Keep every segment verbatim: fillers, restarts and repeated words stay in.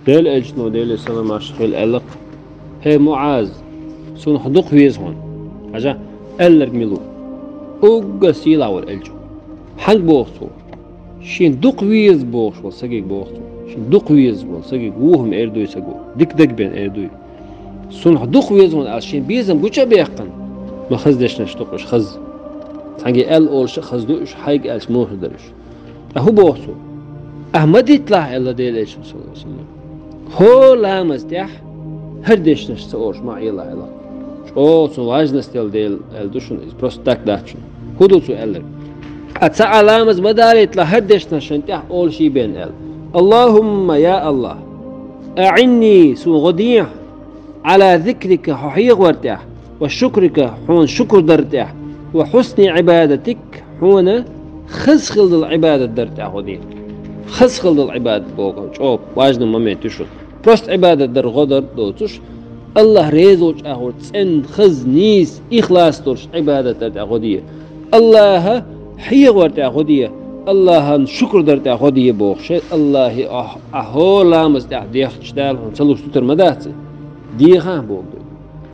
Дела элчано, Делера салам-моаршал хилда, аьлла: «ХӀей, МуӀаз, сона хьо дукха веза хьона». Хьажа, аьлларг мила ву? Уггар сийлахь волу элча. Хьанга боху цо? Шена дукха веза бохуш волу сагига боху цо. Шена дукха веза волу сагига вон хӀума эр дуй саго, дика даг бен эр дуй. Сона хьо дукха веза хьона аьлла, шен безам гуча а баьккхина, ма хаза дешнаш ду-кх уьш, хаза. Цхьаьнгге аьлла олуш а хаза ду уьш, хьайга аьлча муха хир дара уьш. Ткъа хӀун боху цо? Ахьа ма дитталахь, аьлла Делан элчано, саллаллаху алейхи ва саллям. ХӀора ламаз тӀехь хӀара дешнаш ца олуш ма Ӏелахь, аьлла. ЧӀогӀа цуьнан важность дела аьлла ду шуна иза, просто так дац шуна. ХӀун ду цо аьлларг? Ткъа цхьа а ламаз ма далийталахь хӀара дешнашна тӀехь олуш бен аьлла: «Аллахумма, я Аллах, аӀинни, суна гӀо дехьа, Ӏала зикрика, хьо хьехавар тӀехь, ва шукрика, хьуна шукр дар тӀехь, ва хьусни Ӏибадатик, хьуна хаза хила долу Ӏибадат дар тӀехь гӀо дехьа». Хаза хила долу Ӏибадат боху чӀогӀа важный момент ю шуна. Просто Ӏибадат дар гӀо дар доцуш, Аллах реза волчу агӀор цӀена, хаза, нийса, ихлас долуш Ӏибадат дар тӀехь гӀо дехьа. Аллаха хьехавар тӀехь гӀо дехьа, Аллахана шукр дар тӀехь гӀо дехьа боху. Шайн Аллахе ахь, ахь хӀора ламаз тӀехь дехча, Дала хьуна ца луш тутар ма дац и. Дехахь боху ду.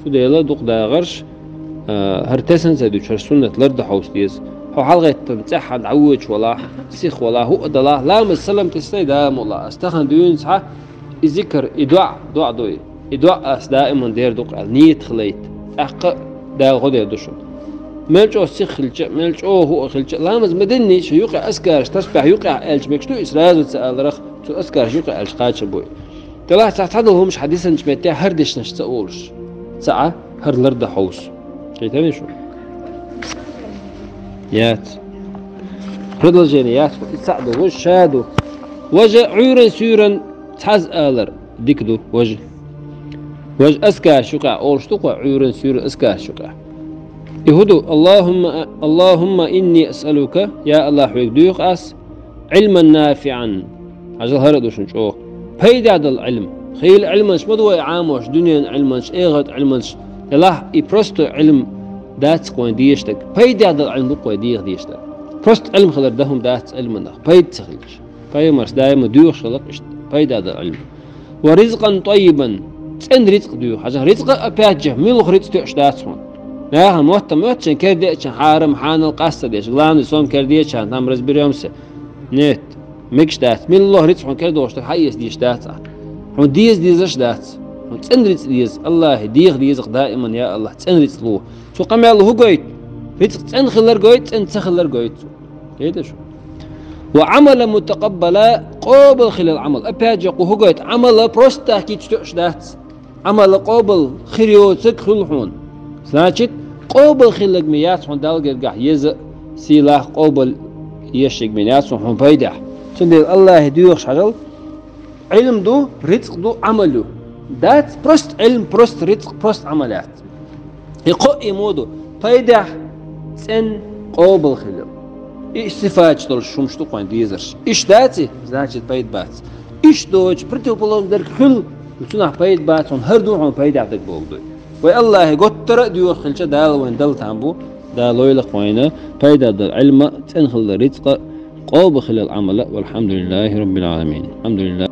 Цундела дукха дагӀарш, а, хӀара тесна ца дуьтуш, хӀара суннат лардан хьовса деза. Хьо хьалагӀеттина цӀеххьана дӀавоьдуш валахь, сиха валахь, хӀуъа далахь, ламаз салам тестай, Дала мукъ лахь, ас тахана дуьйна цхьа, и зикр, и доӀа, доӀа ду и. И доӀа ас даиман дер ду-кх аьлла, нийят хилийта. ТӀаккха а Дала гӀо дер ду шуна. Мел чӀогӀа сиха хилча а, мел чӀогӀа хӀуъа хилча а, ламаз ма динний, шу юкъа азкараш, тасбихь юкъа аьлча мегаш ду и, сразу ца аларах, цу азкараш юкъа аьлча кхача бу и. Делахь цхьа цхьадолу хӀумаш хьан дисанчу меттехь хӀара дешнаш ца олуш. Ца Ӏа, хӀара лардан хьовса. Кхийтарий шу? Яц. Предложение яц, и цхьаъ ду, важа ша ду. Важа Ӏуьйран-суьйран цхьаъ алар дика ду, важа. Важа азкараш юкъа олуш ду-кх, Ӏуьйран-суьйран азкараш юкъа. И хӀун ду? Аллахумма, Аллахумма инни асъалука, я Аллах, хьоьга доьху ас, Ӏилман нафиӀан. Хьажал, хӀара а ду шуна чӀогӀа. Пайда долу Ӏилма. Хийла Ӏилманаш ма ду вай Ӏамош, дуьненан Ӏилманаш, эхартан Ӏилманаш. Делахь и просто Ӏилма дац-кх вайн дезаш дерг. Пайда долу Ӏилма ду-кх вай деха дезаш дерг. Просто Ӏилма хилар дан хӀума дац Ӏилманах, пайда ца хилча. Пайхамарс даима доьхуш хилла-кх иштта, пайда долу Ӏилма. Ва ризкъан тӀаййибан, цӀена рицкъ доьху. Хьажа, рицкъа а, опять же, муьлха рицкъ тоьуш дац хьуна. Нахана мотт а моьтту шайн кара деъча, хьарам, хьанал къаста а деш, главный сом кара деча хьан, там разберёмся. Нет, мегаш дац. Муьлха рицкъ хьуна кара долуш дерг хьаэца дезаш дац ахь. Хьуна деза дезаш дац. Хьуна цӀена рицкъ деза. Аллахе деха деза-кх даиман, я Аллах, цӀена рицкъ ло. Цу къамел хӀун гойту? Рицкъ цӀена хилар гойту, цӀена ца хилар гойту цо. Кхетий шу? Ва Ӏамалан мутакъаббала, къобал хилла Ӏамал. Опять же, кху хӀун гойту? Ӏамала просто так йиташ тоьуш дац. Ӏамала къобал хир йоцург хуьлу хьуна. Значит, къобал хилларг ма яц хьуна Далла гергахь еза а, сийлахь а къобал ешарг ма яц хьуна хьуна пайдехь. Цундела Аллахе доьхуш хьажал, Ӏилма ду, рицкъ ду, Ӏамал ю. Дац просто Ӏилма, просто рицкъ, просто Ӏамал яц. И кхоъ и ма ду: пайдехь, цӀена, къобал хилла. И сифаташ долуш хӀумаш ду-кх вайн дезарш. Иштта дац и, значит, пайда бац. Иштта доцуш, противоположный дерг хуьлу, цунах пайда бац, хьуна хӀара ду хьуна пайдехь дерг боху ду. Вай Аллахе готтара а доьхуш хилча, Дала вайна дала там бу, Дала лойла-кх вайна пайда долу Ӏилма, цӀена хилла рицкъа, къобал хилла Ӏамала. Валхьамдулиллахи раббил Ӏаламин. Алхьамдулиллах.